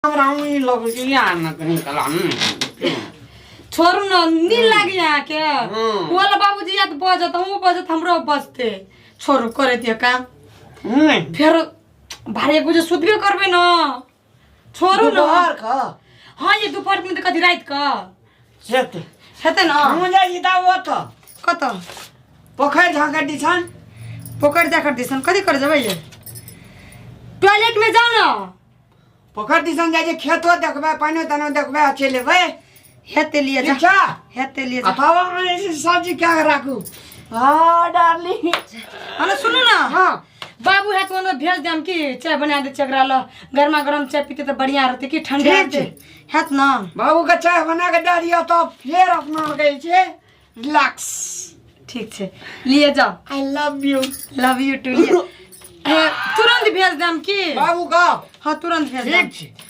हमरा उही लगैया न कहीं कला। छोड़ू न, नींद लागी अहाँके। वाला बाबूजी याद बजत, हमहूँ बजत, हमरो बजते। छोड़ू, करे दियो काम। नहीं। फेर 12-1 बजे सुतबे करबै न, छोड़ू न। दोपहर का? हाँ, ये दोपहर में तऽ कथी राति कऽ सेते हेतै न। हम जाइ छी तऽ ओतऽ। कतऽ? पोखरि झाँकऽ दिसन। पोखरि झाँकड़ दिसन कथी करे जेबै ये? टॉयलेट में जाउ न। पोखरि दिसन जाइ छी, खेतो देखबै, पानिओ तानिओ देखबै आ चलि एबै। हेतै, लिए जा। ठीक छै। हेतै, लिए आ जा। तब अहाँ जे छै सब्जी कए कऽ राखू। हँ डार्लिंग। हँ, सुनू न। हँ। बाबू है तो भेज देम कि चाय बना दे एकरा ल, गर्मा गर्म चाय पीते तऽ बढ़िया रहते कि ठंडा ठीक छै। रहते, हैत न? बाबूके चाय बना कऽ दए दिअ तऽ फेर अपना आरके जे छै रिलैक्स। ठीक छै, लिए जाओ। I love you. Love you to. लिए, तुरंत भेज देम कि बाबू का। हाँ, तुरंत भेज देम। ठीक छै।